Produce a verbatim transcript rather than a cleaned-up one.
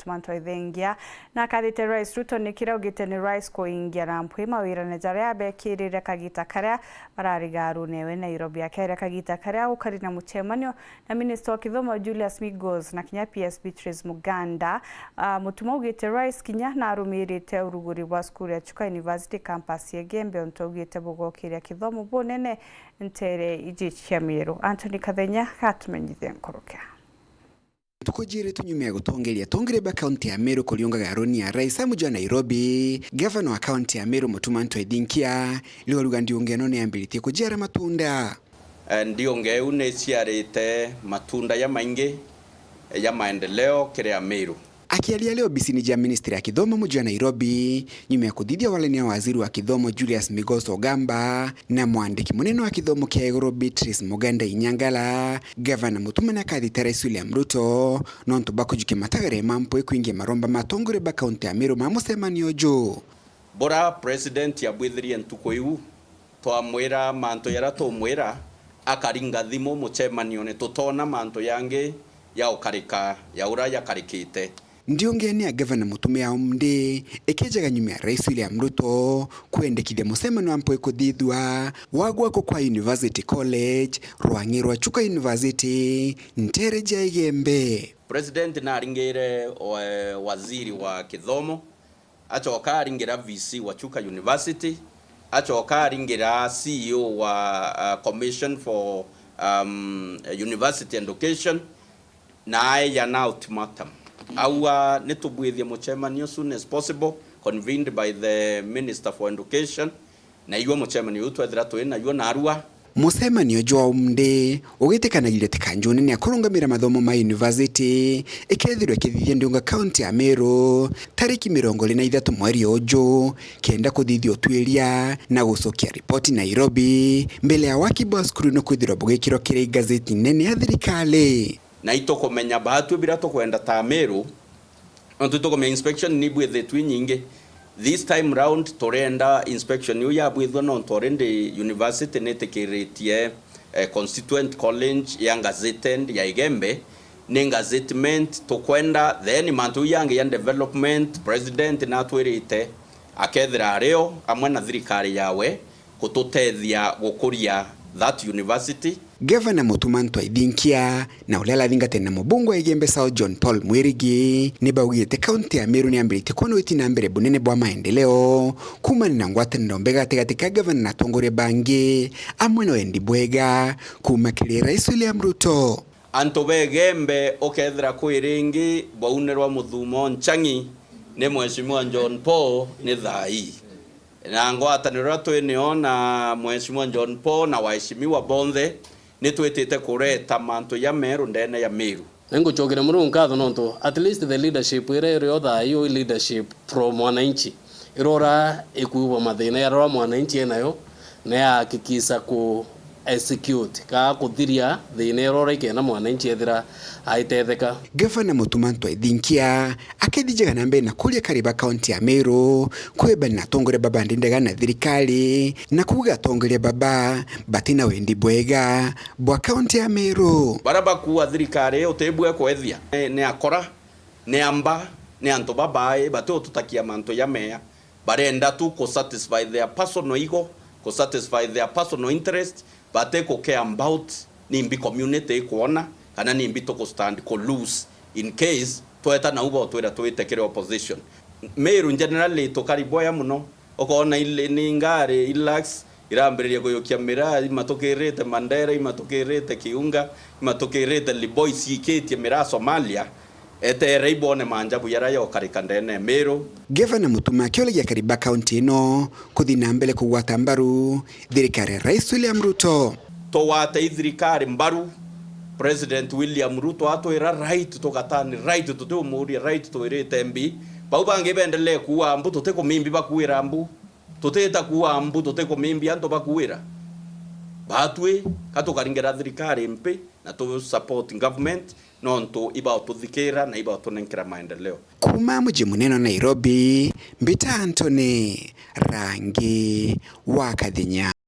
Mantu aithengia na akathite Rais Ruto ni kiria augite ni Rais kuingia na mpwi mawirane jaria abekirire kagita karia barariga arunewe Nairobi. Akeria kagita karia gukari na mucemanio na minista wa kithomo Julius Migos na kinya P S Beatrice Muganda. Ah, Mutuma augite Rais kinya narumirite uruguri bwa cukuru ya Chuka University campus ya Igembe, untu augite bugokiria kithomo bunene ntere iji cia Meru. Anthony Kathenya gatumenyithia nkurukia. Ntuku jiiri tu nyuma ya gutongeria atongeria ba kaunti ya Meru kuriungaga aruni ya Rais amu jwa Nairobi, gavana wa kaunti ya Meru Mutuma M'Ethingia riu aruga ndiunge ino ni yambiritie kujiara matunda. Eh, ndiunge iu ni iciarite matunda jamaingi, eh, ja maendeleo kiri Ameru. Akiaria ari obisini ja ministry ya kithomo muji wa Nairobi, nyuma ya kuthithia walania wa waziri wa kithomo Julius Migos Ogamba na mwandiki munene wa kithomo kia iguru Beatrice Muganda Inyangala, gavana Mutuma ni akathite Rais William Ruto nontu bwa kujukia matagare ma mpwi kwingia maromba ma atongoria ba kaunti ya Meru ma mucemanio uju. Bura president abwithirie ntuku iu, twamwira mantu jaria tumwira, akaringa thimu mucemanione, tutona mantu jangi ja ukarika ja uria jakarikite. Ndiungeni ya gavana Mutuma ya Omde ikijaga nyuma ya Rais William Ruto kwendekithia mucemanio wa mpwi kuthithua wa gwakwa kwa University College rwang'i rwa Chuka University, ntere ja Igembe. President naringire wa-, waziri wa kithomo, acoka aringira V C wa Chuka University, acoka aringira C E O wa, uh, Commission for, um, University Education, na aeja na ultimatum. Aua nitubwithie mucemanio soon as possible, convened by the Minister for Education, na iwe mucemanio uyu twethira twi naguo narua. Mucemanio jwa Omde ugitikanagiria ti kanju nene ya kurungamira mathomo ma university ikethirwa ikithithia ndiunga kaunti ya Meru tariki mirongo iri na ithatu mweri uju, kenda kuthithia utwiria na gucokia ripoti Nairobi mbele ya waki bwa cukuru ino kwithirwa bugikirwa kiri igazeti nene ya thirikari. Na itukumenya baatwi biria tukwenda ta Ameru, nontu itukumenya inspection ni ibwithitwe inyingi. This time round, turenda inspection iu yabwithua, nontu already university nitikiritie, eh, Constituent College ya gazetted ya Igembe, ni gazettement tukwenda, then mantu iu yangi ya development, president natwirite akethira ario amwe na thirikari yawe, gututethia gukuria that university. Gavana Mutuma M'Ethingia na uria arathingatana na mubunge wa Igembe South John Paul Mwirigi ni baugite kaunti ya Meru ni yambiritie kwona uiti na mbere bunene bwa maendeleo kumania na ngwataniro mbega gatigati ka gavana na atongoria bangi, amwe na wendi bwega kuma kiri Rais William Ruto. Antu ba Igembe ukethira kwi ringi bwaunirwa muthumo nchang'i ni Mheshimiwa John Paul ni thaa ii. Na ngwataniro iria twi nio na Mheshimiwa John Paul na waheshimiwa bonthe, ni twitite kureta mantu ja meru ndene ya Meru. Ni ngucokeria Murungu nkatho nontu at least the leadership iria irio thaa ii, leadership pro mwananchi, irora ikuuga mathina iria mwananchi enayo, na yahakikisha ku execute, kaa kuthiria thina irora ikenda mwananchi ethira aitetheka. Gavana Mutuma M'Ethingia akithijaga na mbere na kuria akari ba kaunti ya Meru kwibana na atongoria baba ndi ndega na thirikari, na kuuga atongoria baba batina wendi bwega bwa kaunti ya Meru. Baria bakuua thirikari utibue kwethia ni, ni akora, ni amba, ni antu babai bati ututakia mantu ja meya. Barenda tu ku satisfy their personal ego, ku satisfy their personal interest, bati ku care about nimbi community ikwona kana nimbi tuku stand ku lose in case tweta nau botwira twite kiri opposition. Meru generally tukari boya muno, ukoona ile ni ngari Hilux irambiriria kuyukia miraa, imatukirite Mandera, imatukirite Kiunga, imatukirite Liboi, ciikitie miraa Somalia. Eterei bone manjabu jaria jokarika ndene ya Meru. Gavana Mutuma akiuragia akari ba kaunti ino kuthi na mbere kugwata mbaru thirikari ya Rais William Ruto. Tugwatei thirikari mbaru. President William Ruto atwira right, tugatani right, tutiumuria right, twirite mbi. Bau bangi bendelee kuua mbu, tutikumimbi bakuira mbu. Tutita kuua mbu, tutikumimbi antu bakuira. Batwi, ka tukaringira thirikari mpi na tu support government, nontu ibaotuthikira na ibaotunenkera maendeleo. Kuuma muji munene wa Nairobi, mbita Anthony Rangi wa Kathinya.